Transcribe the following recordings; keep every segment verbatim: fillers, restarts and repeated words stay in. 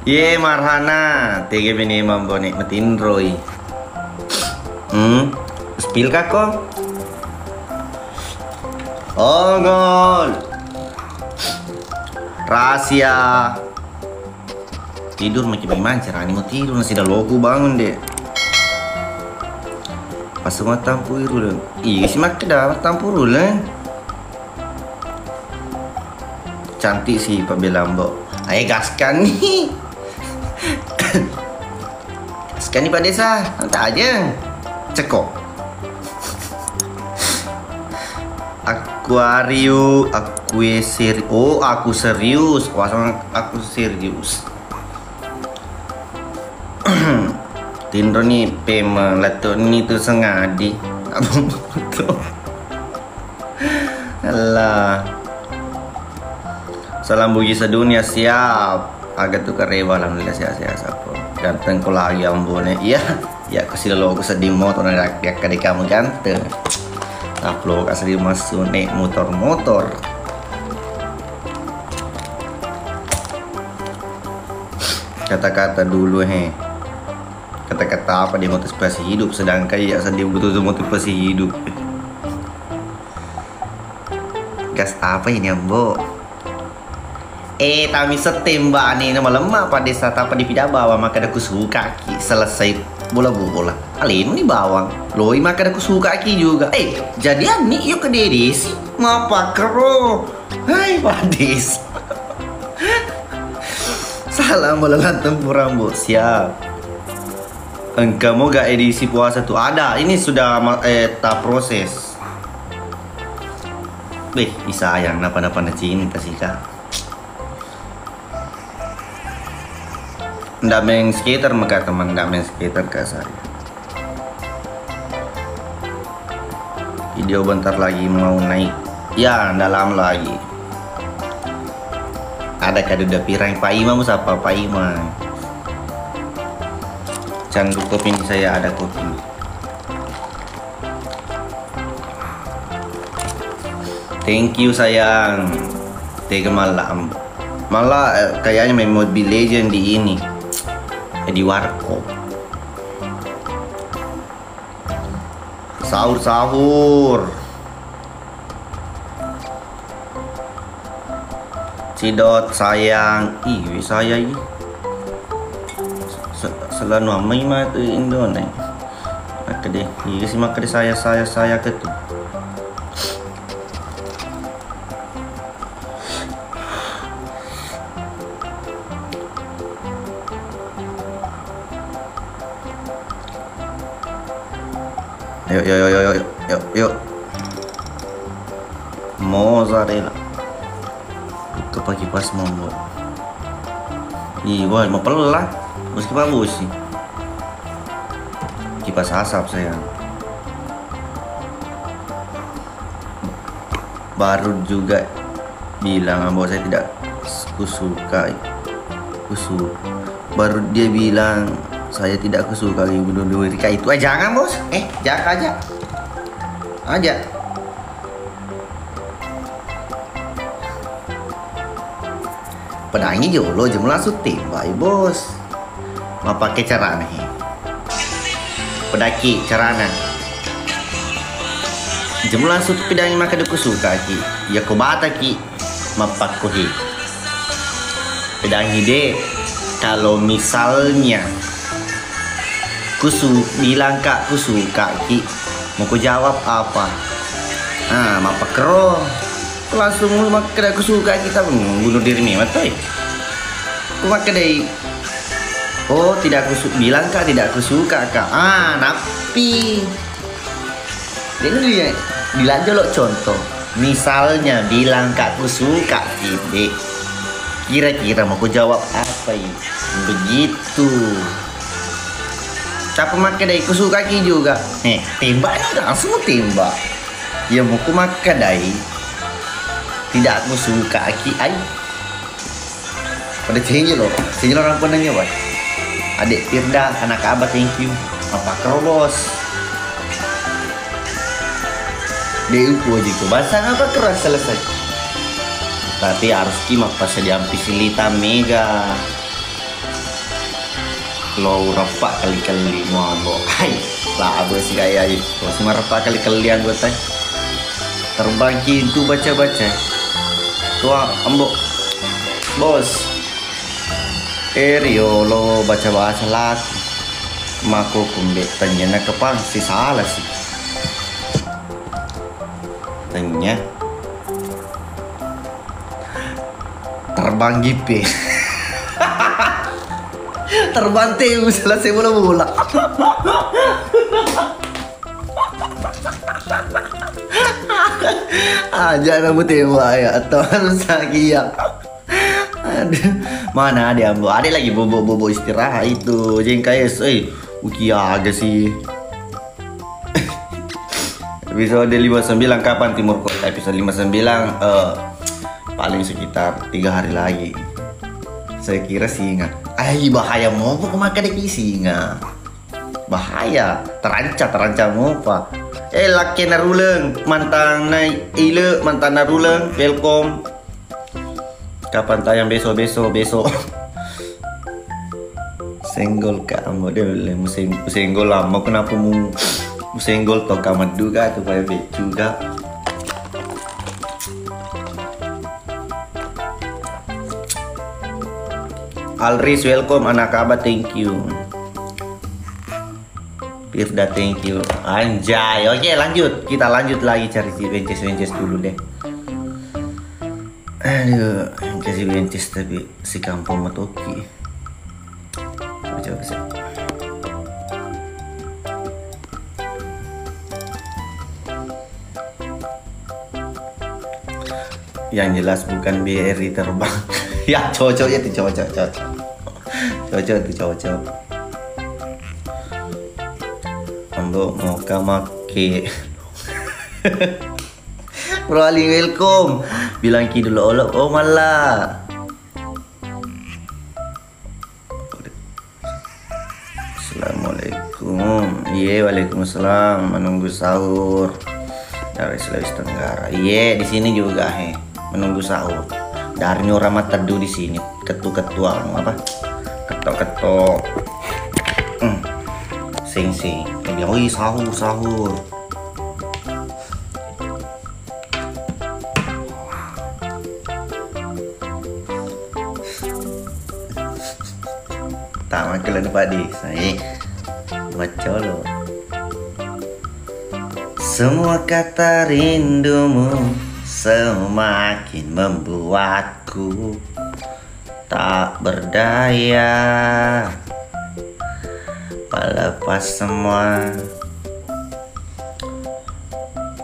Ye, Marhana, tega bene mambo nek matinroi. Hmm, spill kako? Oh, gol. Rahasia. Tidur maki bagaimana carani mau tidur, nasi dah loku bangun deh. Pas semua tampu iru deh. Iya sih, makkeda tampu rule. Cantik sih Pak Belambo. Ayo gaskan nih. Gaskan nih Pak Desa, nanti aja. Ceko. Akuariu, aku seri-, oh, aku serius. Wasang aku serius. Tinro ni pema lettu ni tu sengadi. Apa betul? Allah. Salam Bugis sedunia, siap. Aga tu karewa, alhamdulillah, sehat-sehat, sapo. Ganteng ko lagi ambone. Iya, iya, ko silolo ko sedih motor na yak-, yakkade kamu ganteng. Taplo ka sedih masuk nek motor-motor. Kata-kata dulu, he. Kata-kata apa dia motivasi hidup, sedangkan iya sedih betul motivasi hidup. Gas apa ini, Ambo? Eh, tami setembak ni, nama lemak Pak Desa, tapa dipida bawang, maka ada kusuka ki. Selesai bola-bola. Alemu ni bawang. Loi maka ada kusuka ki juga. Eh, jadi ani yuk ke diri sih. Mapa kero? Hai, Pak Desa. Salam bola lanteng purambo. Siap. Engka moga edisi puasa tu ada. Ini sudah ma-, eh, ta proses. Beh, isayang napa-napa na cinta sih, Kak. Ndak main skater maka teman, ndak main skater, Kak, saya. Video bentar lagi mau naik. Ya, ndak lama lagi. Ada kado dapirang Pak Imam, siapa Pak Imam? Candu kopi ini, saya ada kopi. Thank you sayang. Tega malam. Malah, eh, kayaknya main Mobile Legend di ini. Eh, di warkop. Sahur, sahur. Cidot sayang. Ih, saya ini. Se-, selalu amai mah tu Indo nih. Maka deh, iya sih, maka deh saya, saya, saya ke tu. Yuk, yuk, yuk, yuk, yuk, yuk, yuk. Mozzarella. Buka pagi pas monggo. Ih, wah, mau pelah. Bos kipas busi. Kipas asap, sayang. Baru juga bilang bahwa saya tidak kusuka kusu. Baru dia bilang saya tidak kusuka ibu dulu itu. Eh, jangan, Bos. Eh, jangan aja. Aja. Pedangi jolo, jemur langsung tembak, Bos. Mappake carana he. Pedaki carana. Jemur langsung tu pedangi maka de kusuka ki. Ya ko bata ki. Mappakko he. Pedangi de. Kalau misalnya kusu bilang kak kusuka ki, mau ku jawab apa? Ah, mappakero. Langsung makkeda kusuka kita bunuh diri memang toi. Ku makkedai, "Oh, tidak kusu-, bilang kak tidak kusuka kak." Ah, nappi. Jadi dia bilang jolo contoh. Misalnya bilang kak kusuka ki, kira-kira mau ku jawab apa ini? Begitu. Tapi makkedai kusuka ki juga. Eh, tembak ni, langsung tembak. Ya mau ku makkedai. Tidak kusuka ki ai. Pada cengi lo, cengi lo orang penanya, Pak. Adik Firda, anak Abah, thank you. Apa kau, Bos? De upoji ko basa apa keras selesai. Tapi harus ki mappassadiang pisilitan mega. Lo urappa kali-kali muambo. Hai, labo si kaya i. Lo si marappa kali-kali anggota. Terbang ki itu baca-baca. Tua ambo. Bos. Erio lo baca-baca laku. Mako kumbe tanya na kepang si salah si. Tanya. Terbang gipe. Terbang teu selesai bola-bola. Aja na mutembak ya atau harus lagi ya. Aduh, mana ada ambo? Ada lagi bobo-bobo istirahat itu. Jengkai es, eh, uki aga sih. Episode lima sembilan kapan Timur Kota? Episode lima sembilan, eh, paling sekitar tiga hari lagi. Saya kira singa. Ai, bahaya mopo kemaka deki singa. Bahaya, teranca, teranca mopa. Eh, lakke naruleng, mantan nai ile, mantan naruleng, welcome. Kapan tayang? Besok, besok, besok. Senggol ka ambo de le museng-, musenggol ambo kenapa mu musenggol to kamaddu ka tu paya beccu ka. Alris, welcome. Anak Abah, thank you. Firda, thank you. Anjay, oke, lanjut. Kita lanjut lagi cari si Wences-Wences dulu deh. Aduh, yang kasih bencis tapi si kampung matoki. Coba, coba sih. Yang jelas bukan B R I terbang. Ya, cocok ya tuh, cocok, cocok. Cocok tuh, cocok. Ambo mau kamake. Bro Ali, welcome. Bilang ki dulu olok, oh malah. Assalamualaikum. Iye, waalaikumsalam. Menunggu sahur dari Sulawesi Tenggara. Iye, di sini juga he. Menunggu sahur. Dari orang mah teduh di sini. Ketu-ketu anu apa? Ketok-ketok. Hmm. Sing sing. Dia bilang, "Wih, sahur, sahur." Tama ke lanu padi, sai macolo. Semua kata rindumu semakin membuatku tak berdaya melepas semua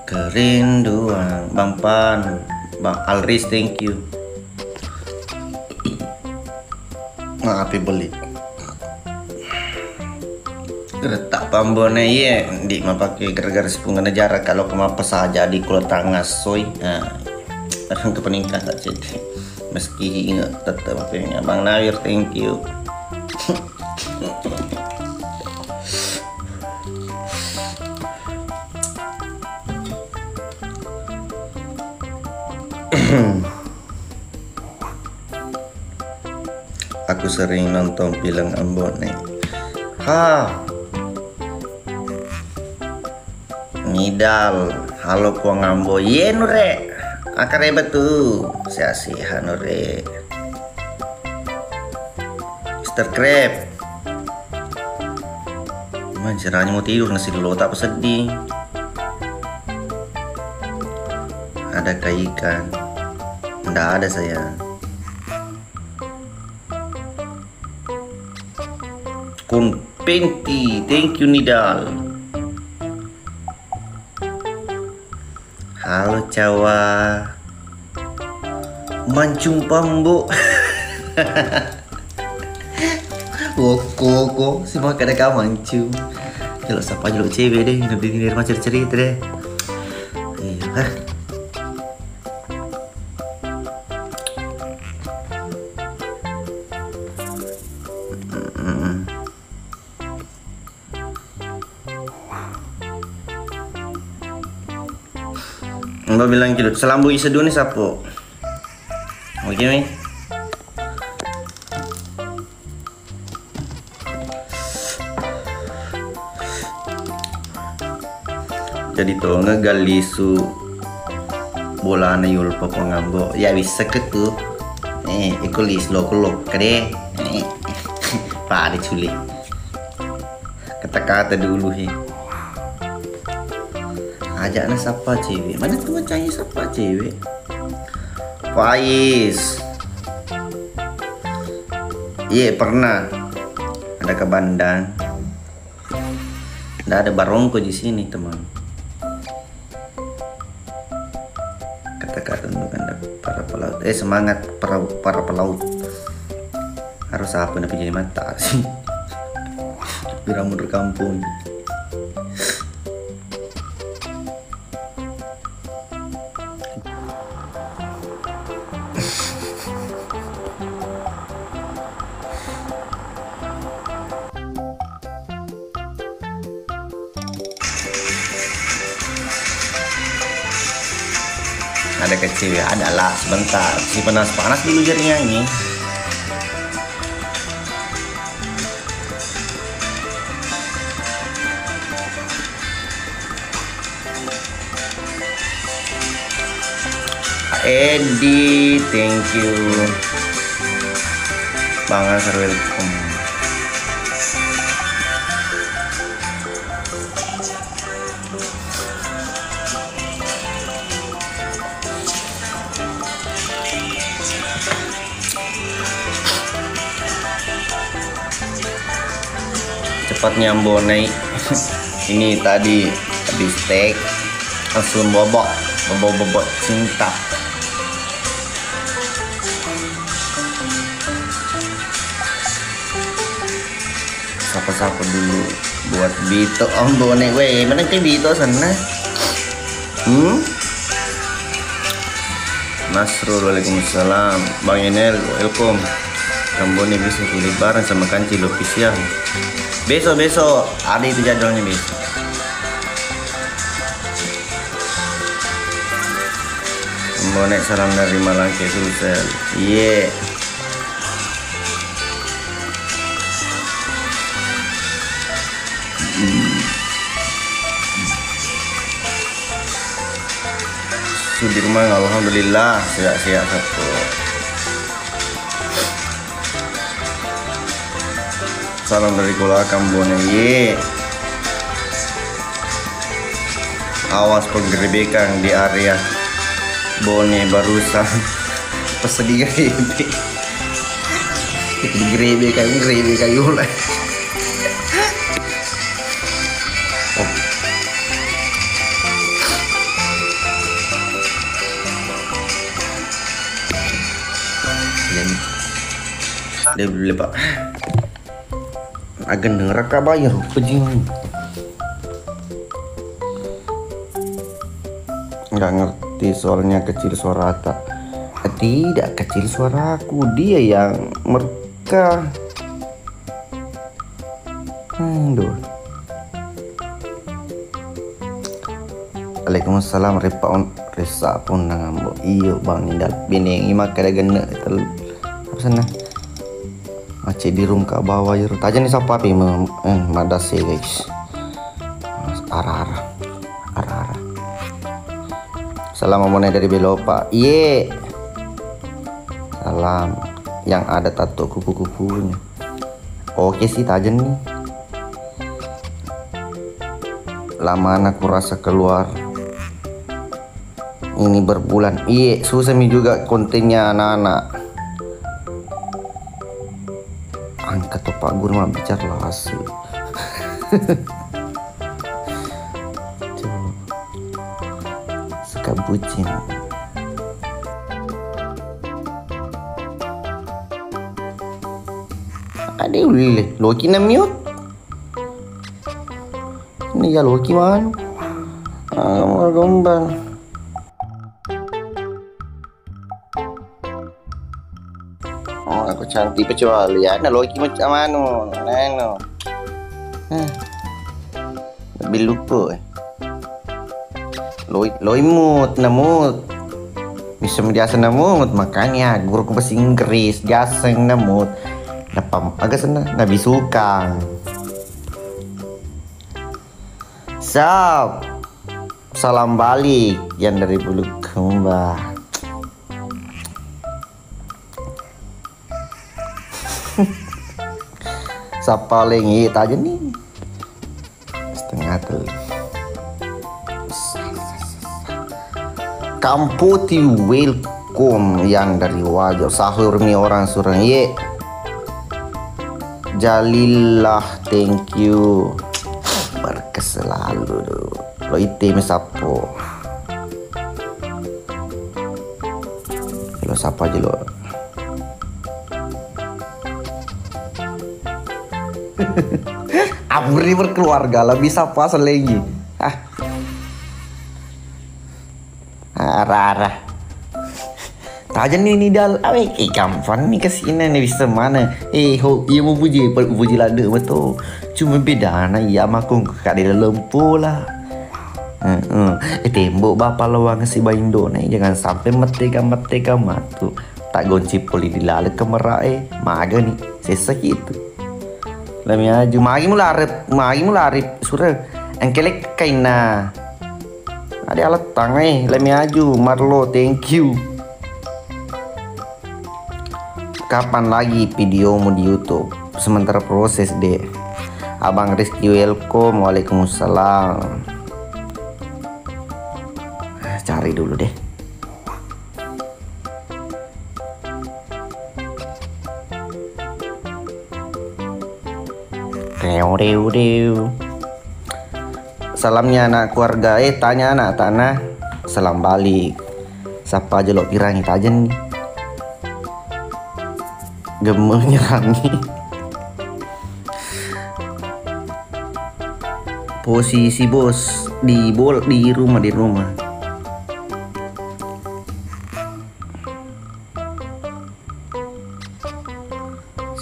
kerinduan. Bang Pan, Bang Alris, thank you. Maaf, beli. Retak pambone iye, ndi mapake gara-gara sepungana jarak kalau ke mapasa jadi kulo tangas soi. Nah, orang kepeningkat tak cedde. Meski ingat tetap apa yang Abang Nawir, thank you. Aku sering nonton film Ambone. Ha. Nidal, halo Puang Ambo. Iye, Nure. Akare betu. Sehat-sehat, Nure. Mister Crab. Man, caranya mau tidur, nasi dulu tak sedih. Adakah ikan? Nggak ada, sayang. Kun Penti, thank you, Nidal. Halo, Cawa. Mancung pambo. Woko, ko, semua kada ka mancung. Kalau sapa jelo cewek deh, lebih mirip macam cerita deh. Iya, hah? Mm-mm. Mbak bilang gitu, selambu isa dua nih sapo. Oke, Mi. Jadi tongeng gallisu bolana yolo papang ambo. Ya bisa ke tu. Eh, iko lis loko loko kade. Eh, pada culi. Kata-kata dulu he. Ajakna sappa cewek. Mana tu macamnya sappa cewek? Faiz. Iya, pernah. Ada ke Bandang. Nggak ada barongko di sini, teman. Kata-kata untuk Anda para pelaut. Eh, semangat para, para pelaut. Harus apa nak jadi mata sih? Pira mundur kampung. Ada kecil ya, ada lah sebentar. Si panas-panas dulu jadinya ini. Edi, thank you. Bang Ansar, welcome. Cepatnya Mbonei. Ini tadi habis steak, langsung bobok, bobok-bobok cinta. Sapa-sapa dulu buat Bito, Om Bone. Weh, mana ke Bito sana? Hmm? Nasrul, waalaikumsalam. Bang Enel, welcome. Kang Bone bisa kuliah bareng sama Kancil Official. Besok, besok. Ada itu jadwalnya besok. Kang Bone, salam dari Malangke, Sulsel. Iye. Sudirman, alhamdulillah, sehat-sehat satu. Salam dari Kulakan, Bone. Ye. Awas penggerebekan di area Bone barusan. Pas digerebek. Digerebek kayu, gerebek kayu lah. Oh. Dia, dia, dia, Pak. Agenneng raka bayar pejing. Nggak ngerti soalnya kecil suarata. Tidak kecil suaraku, dia yang mereka. Aduh. Waalaikumsalam, Ripa on, Risa pun nang ambo. Iyo, Bang Nindal. Bene, ini makkeda genne tel-, apa sana? Macet di room ka bawah iro. Tajani sapa api me-, eh, madas ya, guys. Ara-ara. Ara-ara. Salam Bone dari Belopa. Iye. Salam. Yang ada tato kupu-kupunya. Oke sih, tajeng nih. Lamana kurasa keluar. Ini berbulan. Iye, susah mi juga kontennya anak-anak. Angkat topak guru mah bicara lasi. Tuh. Suka bucin. Ade ulle, loki na mute. Ini ya loki manu. Ah, mau gombal. Oh, aku cantik kecuali ya, na loki macam anu, neno. Hah. Lebih lupa, eh. Loi, loi mut, namut. Bisa biasa namut, makanya guruku bahasa Inggris, biasa namut. Napam, agak sana, nabi sukang. Sap. Salam balik yang dari Bulukumba. Sappa lengi tajeng ni. Setengah telu. Kampoti welcome yang dari Wajo. Sahur mi orang surang ye. Jalillah, thank you. Berkah selalu, duh. Lo ite mi sappo. Lo sapa aja lo. Abri berkeluarga lebih sapa selengi. Ah. Arah-arah. Tajeng ni, ni dal, awe, eh, gampang ni kasina ni bisa mana. Eh, ho, iya mupuji, mupuji lade betul. Cuma bedana iya makung kade lempo lah. Heeh. Eh, tembok bapa lawang si baindo ni, jangan sampai metega-metega matu. Tak gonci poli di lalek kemera, eh, maga ni. Sesa gitu. Lami aju, magi mularep, magi mularip, sure. Engkelek kaina. Ade alat tangai, lami aju, Marlo, thank you. Kapan lagi videomu di YouTube? Sementara proses, Dek. Abang Rizky, welcome. Waalaikumsalam. Cari dulu deh. Reu, reu, reu. Salamnya anak keluarga, eh, tanya anak tanah. Salam balik. Sapa aja lo pirangi tajeng ni. Gemel nyerangi. Posisi bos di bol-, di rumah, di rumah.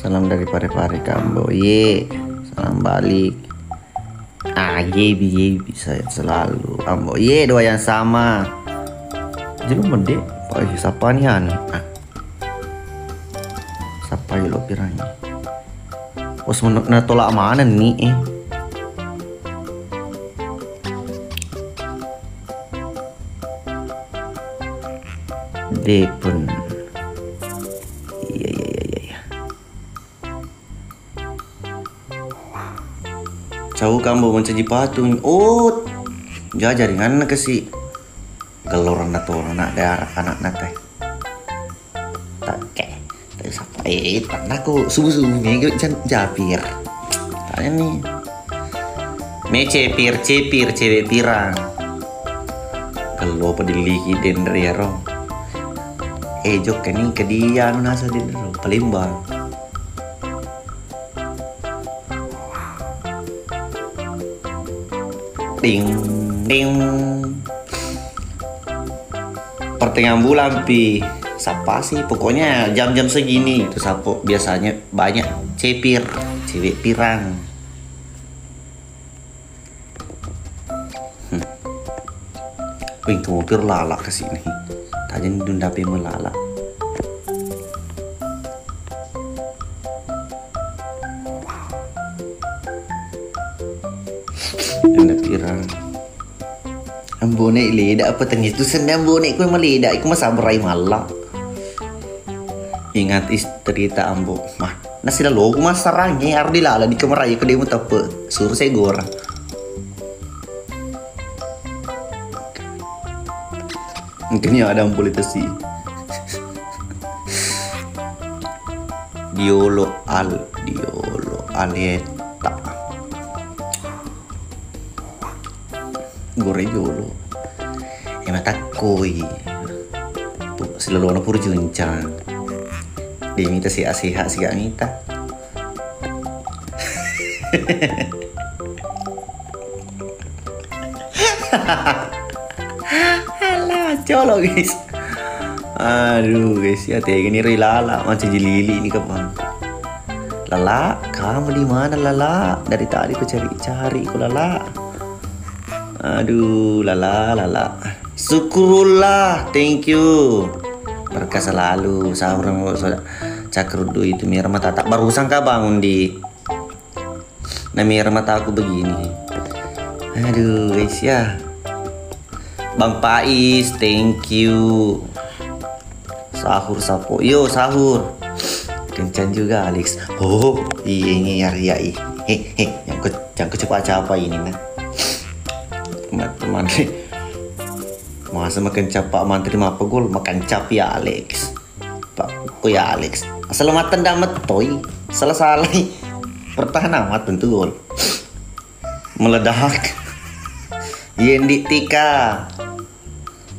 Salam dari Pare-Pare, Kambo. Ye, salam balik. Ah, ye bi, ye bi, sehat selalu, Ambo. Ye, doa yang sama. Jelu mede. Oh, iya, sapa ni anu? Ah. Sapa ya lo pirangi? Oh, semen-, na tolak mana ni, eh? Depen. Iya, iya, iya, iya, iya. Cau kambo mancaji patung. Oh, jajaringanna kasi. Gelloranna tona nak daerah anakna teh. Takke. Tapi sapa? Eh, tandaku subuh-subuh mega jan japir. Tanya ni. Me cepir, cepir, cewek pirang. Kello pediliki denre ro. Eh, jokka ni ke dia anu nasa denre ro. Palembang. Ding, ding. Pertengahan bulan pi. Sapa sih? Pokoknya jam-jam segini itu sapo biasanya banyak cepir, cewek pirang. Hmm. Wih, kemopir lala ke sini. Tadi dundapi melala. Ada pirang. Ambone leda apa tengi tu senda ambone ku maleda iku masabrai malla. Ingat istri ta ambo. Mah, nasi laloku masarange aru dilala di kemerai ku demu teppe. Suruh saya gora. Mungkin ya ada boleh tesi. Diolo al, diolo aleta. Gore jolo. E matakkoi. Pu-, silolona pura juncang. De mita sehat-sehat siga mita. Alah, colok, guys. Aduh, guys, ya tega ni ri lala, macam jelili ni kapan. Lala, kamu di mana, Lala? Dari tadi ku cari-cari ku, Lala. Aduh, Lala, Lala. Syukurullah, thank you. Berkah selalu, sahur, saudara. Cakru duit itu, Mira mah tak barusan kah bangun di Namira mataku begini. Aduh, guys, ya. Bang Faiz, thank you. Sahur sapo. Yo, sahur. Kencang juga, Alex. Oh, iya ini ya, Ria, ih. Heh, heh, yang ku, yang ku cepat-cepat ini, nah. Teman-teman. Masa makan cap Pak Mantri mapegul, makan cap ya, Alex. Pak, oh ya, Alex. Asal mata ndak metoi. Salah-salah. Pertahanan mata tuh gol. Meledak. Yendi Tika.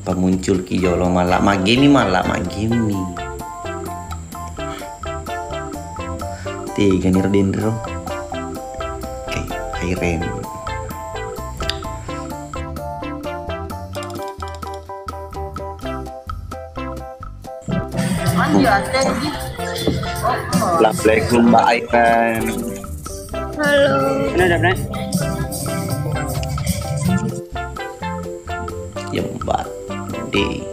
Pamuncul ki jolo mala magemi, mala magemi. Tiga ni Rodendro. Oke, Irene. Assalamualaikum, Mbak Aikan. Halo. Ini ada, Bray? Ya, Mbak. Di.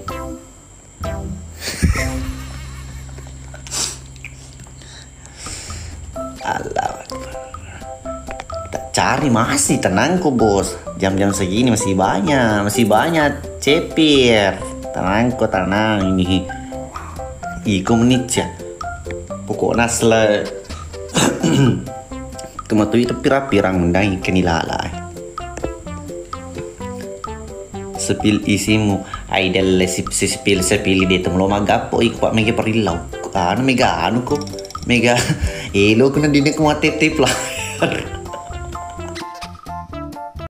Allah Akbar. Tak cari masih, tenangku, Bos. Jam-jam segini masih banyak, masih banyak cepir. Tenangku, tenang ini. Iko menicca. Pokoknya sele kematui tapi rapi rang mendang ikan ilala. Sepil isimu. Ai dalle sip-, si-, sepil, sepil de temu lo magappo iko, Pak, mega perillau. Anu mega anu ko. Mega elo kena dine ko mate tip lah.